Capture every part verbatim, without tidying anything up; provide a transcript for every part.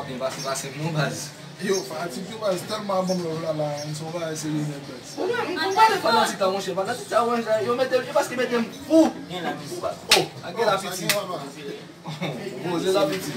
Byen pase, pase m non baz. Yo, fanatik yo baz tèlman ban m love la la, m se yon bagay serye nèt baz. Bon, mwen, m konprann fanatik la, monchè. Fanatik sa, monchè, yo mete m, yo paske mete m fou. Fou, baz. Oh, a gen la piti. Poze la piti.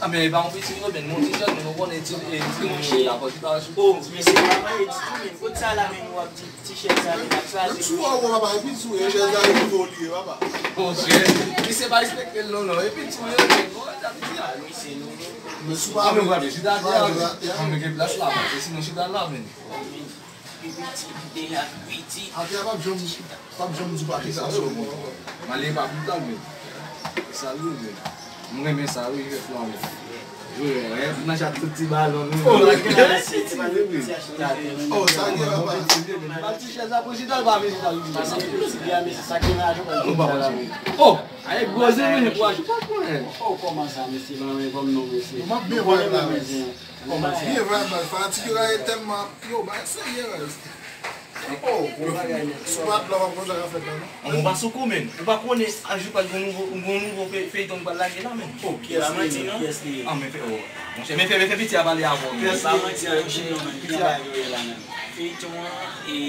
Ah, men e pa yon piti, non, men yon ti jèn, nou konnen ti, e, ti moun la, pòt pa. Oh, mesye, pa pale ditou, men kote sa la, men w ap di. Ti chèz sa li t ap kraze. Menm si w wè w papa, epi sou e chèz la, epi tou li ye, papa. Monchè, misye pa respekte l non, non. Epi tou li ye, men, bon, sa vle di a. Misye, nou, nou. Men si w pa vle, chita atè a, men gen plas la, men, sinon chita la, men. Pi piti, deja piti. Atè a p ap janm, p ap janm di w pa chita sou. Mwen, li pa brutal, men. Sa l ye, men. M renmen sa, wi, jwèt la, men. Wi, wi, nan chat tout ti balon, nou. Oh, la gen la, si ti balon, ti achete atè, men. Oh, sa gen la, pa ti chèz la, pou chita, l pa vle chita, li. Sa gen la, jwèt la, sa gen la, jwèt la. Oh, ay, gwo zen, men, pou ajoute, pa konnen. Oh, kòman sa, mesye, ban mwen, ban m non, mesye. M ap byen wè la, mesye. Kòman sa? Byen vre, baz. Fanatik yo la, e tèlman, yo, bagay serye, baz. Oh, bon bagay nèt. Sou pa t la, w ap konn sa k ap fèt la, non? An, ou pa sou kou, men. Ou pa konnen, a jou pa gon nouvo, gon nouvo fe-, feyton ki pral lage la, men. Oh, kiyès li ye, kiyès li ye? Ah, men fè, oh. Monchè, men fè, men fè piti a pale avè w, men. Kiyès li ye? Pa manti a yon chimyon, men. Kiyès li ye la, men? Feyton an, e,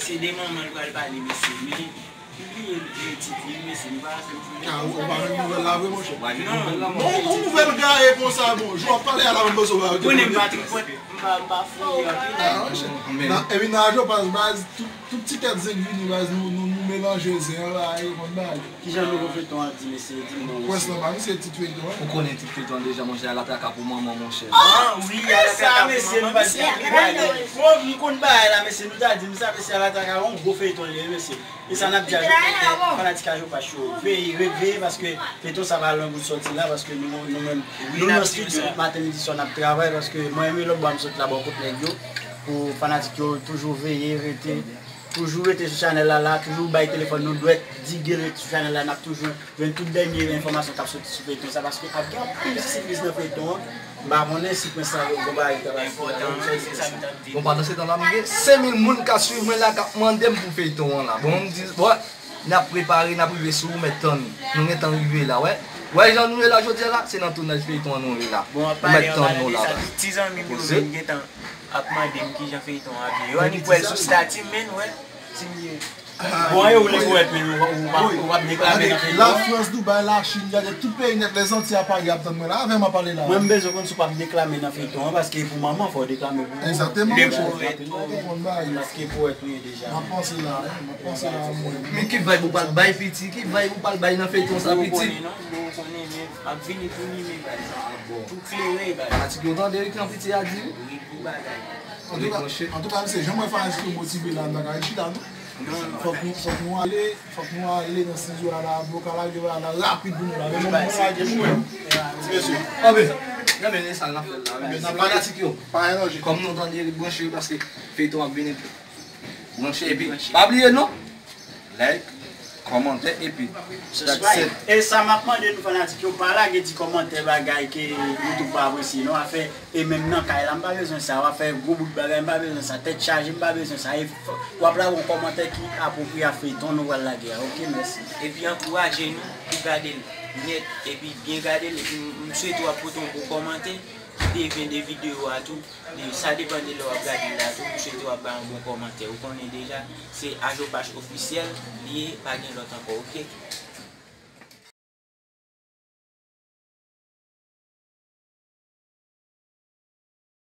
se de manman l pral pale, mesye. Men, pibliye, e, tit li, mesye, nou pa fè l. Ah, ou, ou pa menm nouvèl la vre, monchè? Non, non, yon nouvèl gare konsa, bon, jan w ap pale a la, menm bezwen ba yo. Konnen m pa tripòt, m pa, m pa fouye anpil. Ah, monchè. Nan, epi nan ajo pas baz, tout, tout ti kèt zen k vini, baz, nou, nou, nou melanje zen an la, e konn bagay. Kijan nouvo feyton an di, mesye, di m non, mesye. Pwès lan pa misye tit feyton an. Ou konnen tit feyton an deja, monchè, a la traka pou manman, monchè. Ah, wi, a la traka pou manman, mesye. Bon, m konn bagay la, mesye, nou ta di m sa, mesye, a la traka yon gwo feyton li ye, mesye. E sa n ap di a fanatik a Jopach yo, veye, ret veye, paske feyton sa pa lwen pou l sòti la, paske nou, nou menm, nou nan estidyo tout maten, midi, swa n ap travay, paske mwen menm lòt bò a m sot la bò kot nèg yo, pou fanatik yo toujou veye, rete, toujou rete sou chanèl la, la, toujou bay telefòn nou dwèt, dige rete sou chanèl la, n ap toujou jwenn tout dènye enfòmasyon k ap soti sou feyton sa, paske ap gen anpil sipriz nan feyton an. M pa konnen si prens la gon bagay ki t ap pase la, se sa. Bon, pandan se tan la, m gen senk mil moun k ap swiv mwen la, k ap mande m pou feyton an la. Bon, m di, bon, n ap prepare, n ap rive sou ou, mèt tann. Nou gentan rive la, wè. Wè jan nou ye la jodi a la, se nan tounaj feyton an nou ye la. Bon, ou mèt tann nou la, baz. Ti zanmi m yo menm gentan ap mande m kijan feyton an ap ye. Yo annik wè l sou stati m, men, wè. Si m ye. Bon, e ou li pou wè, men ou, ou, ou, ou ap deklame nan feyton an. Lafrans, Dubai, Lachin, gade tout peyi nèt, Lèzantiy a Pari ap tann mwen la, avè m ap pale la. Mwen, m bezwen konn si w p ap deklame nan feyton an, paske pou manman, fò w deklame pou Egzakteman, monchè. Ou konn bagay yo. Paske powèt ou ye deja. M ap panse la, wi, m ap panse la, mwen. Men ki vibe ou pral bay, piti? Ki vibe ou pral bay nan feyton sa, piti? Ou konnen, non? Bon, ou konnen, men m ap vini pou li, men bagay. Tou klere, bagay. Fanatik yo tande, wi, jan piti a di, wi. Wi, pou bagay. Antouka, antouka, mesye, jan mwen fanatik yo motive la, m pa ka ret chita, non. Fòk nou, fòk nou ale, fòk nou ale nan estidyo a la, bro ka lage bagay la rapid pou nou la. Men mwen lage pou mwen. Ti mesye. Anben, nan men sa n ap fè la. Men fanatik yo, kòm nou tande, ret branche yo paske feyton ap vini. Branche epi pa bliye non. Like, kòmantè epi subscribe. E sa m ap mande nou fanatik yo, pa lage ti kòmantè bagay ke YouTube pa apresye non. Afè E menm nan kay la, m pa bezwen sa. W ap fè gwo bout bagay, m pa bezwen sa. Tèt chaje, m pa bezwen sa. E w ap lage yon kòmantè ki apwopriye a feyton nou pral lage a. Oke, mèsi. Epi ankouraje nou pou gade l nèt, epi byen gade l, epi m, m swete w ap pote yon bon kòmantè ki te ven de videyo a tou. E sa depann de lè w ap gade l la tou, m swete w ap bay yon bon kòmantè. Ou konnen deja, se Ajopach Ofisyèl li ye, pa gen lòt ankò, oke?